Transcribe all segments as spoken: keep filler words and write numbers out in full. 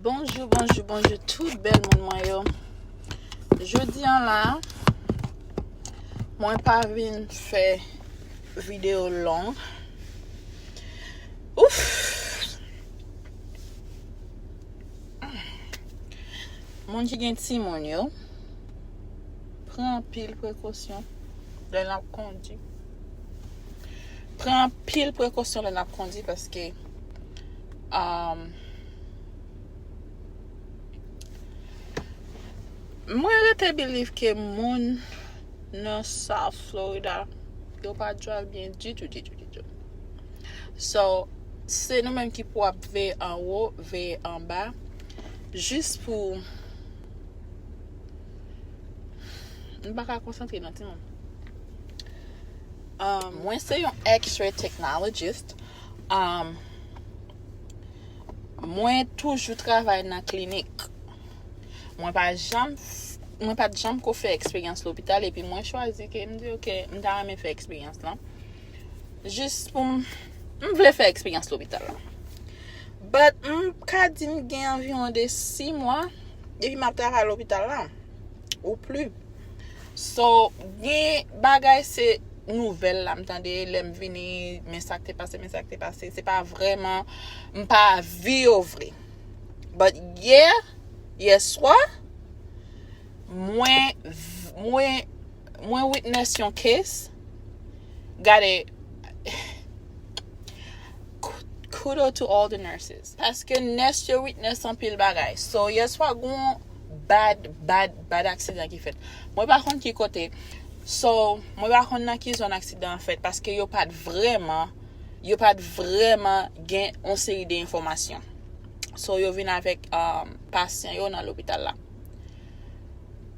Bonjou, bonjou, bonjou tout bèl moun mwen yo. Jodi an la, mwen pa vin fè videyo long. Ouf! Moun ki gen timoun yo, pran anpil prekosyon lè n ap kondi. Pran anpil prekosyon lè n ap kondi paske, um, mwen rete believe ke moun nan South Florida, yo pa drive byen ditou, ditou, ditou. So, se nou menm ki pou ap veye anwo, veye anba, jis pou m pa ka konsantre nan timoun. Um, mwen se yon X-ray technologist. Um, mwen toujou travay nan klinik. Mwen pa janm, mwen pa t janm ko fè eksperyans lopital, epi mwen chwazi ke m di, "Ok, m ta renmen fè eksperyans lan." Jis pou m, m vle fè eksperyans lopital la. But m ka di m gen anviwon de sis mwa depi m ap travay lopital la, ou plis. So, gen bagay se nouvèl la m tande, lè m vini, men sa k te pase, men sa k te pase. Se pa vrèman, m pa viv yo vre. But yeah, yèswa, mwen, mwen, mwen witness yon case. Gade, kudos to all the nurses. Paske nurse yo witness anpil bagay. So, yèswa, gon bad, bad, bad aksidan ki fèt. Mwen pa konn ki kote. So, mwen pa konn nan ki zòn aksidan an fèt. Paske yo pa t vrèman, yo pa t vrèman gen yon seri de enfòmasyon. So, yo vin avèk, um, pasyan yo nan lopital la.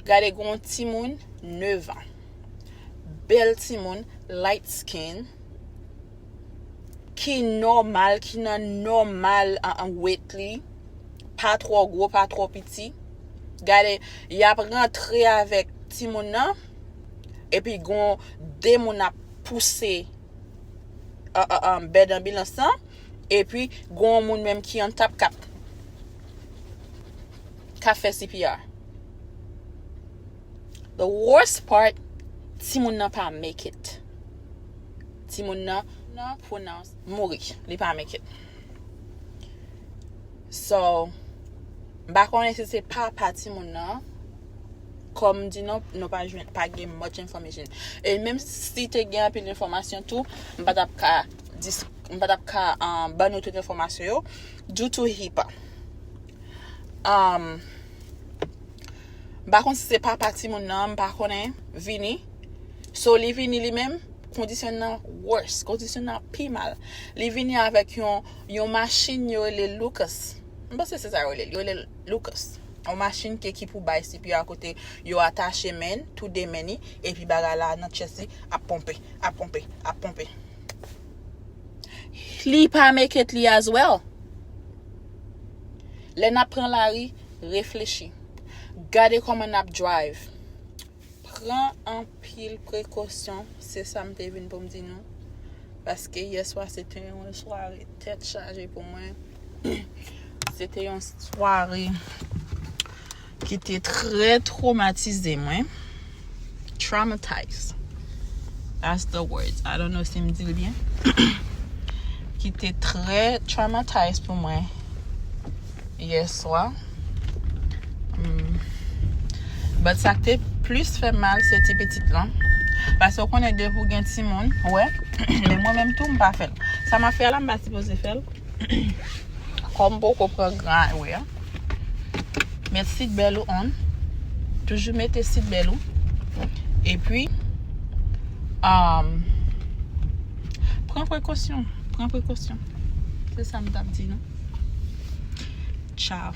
Gade, gon timoun nèf an. Bèl timoun, light skin, ki nòmal, ki nan nòmal an, an weight li, pa twò gwo, pa twò piti. Gade, y ap rantre avèk timoun nan, epi gon de moun ap pouse, a, a, a, bèd anbilans lan, epi gon moun menm ki an tap k ap, k ap fè C P R. The worst part, timoun nan pa make it. Timoun nan, nan pronounce mouri. Li pa make it. So, m pa konnen si se papa timoun nan. Kòm m di nou, nou pa jwenn, pa gen much information. E menm si te gen anpil enfòmasyon tou, m pa t ap ka dis-, m pa t ap ka, um, ban nou tout enfòmasyon yo, due to HIPAA. Um, m pa konn si se papa timoun nan, m pa konnen, vini. So, li vini li menm, kondisyon nan worse, kondisyon nan pi mal. Li vini avèk yon, yon machin yo rele Lucas. M panse se sa yo rele, yo rele Lucas. Yon machin ke ki pou bay C P R kote yo atache men, tou de men ni, epi bagay la nan chest li, ap ponpe, ap ponpe, ap ponpe. Li pa make it li as well. Lè n ap pran lari, reflechi. Gade kòman n ap drive. Pran anpil prekosyon, se sa m te vin pou m di nou. Paske yèswa se te yon sware tèt chaje pou mwen. Se te yon sware ki te trè twomatize mwen. Traumatized. That's the word. I don't know si m di l byen. Ki te trè traumatized pou mwen yèswa. Hmm. But sa k te plis fè m mal, se ti pitit lan. Paske w konnen depi w gen timoun, w wè, men mwen menm tou, m pa fè l. Sa m ap fè a la, m pa sipoze fè l. Kòm m poko pran gran, wè. Met seat belt ou on. Toujou mete seat belt ou. Epi, um, pran prekosyon. Pran prekosyon. Se sa m t ap di nou. Ciao.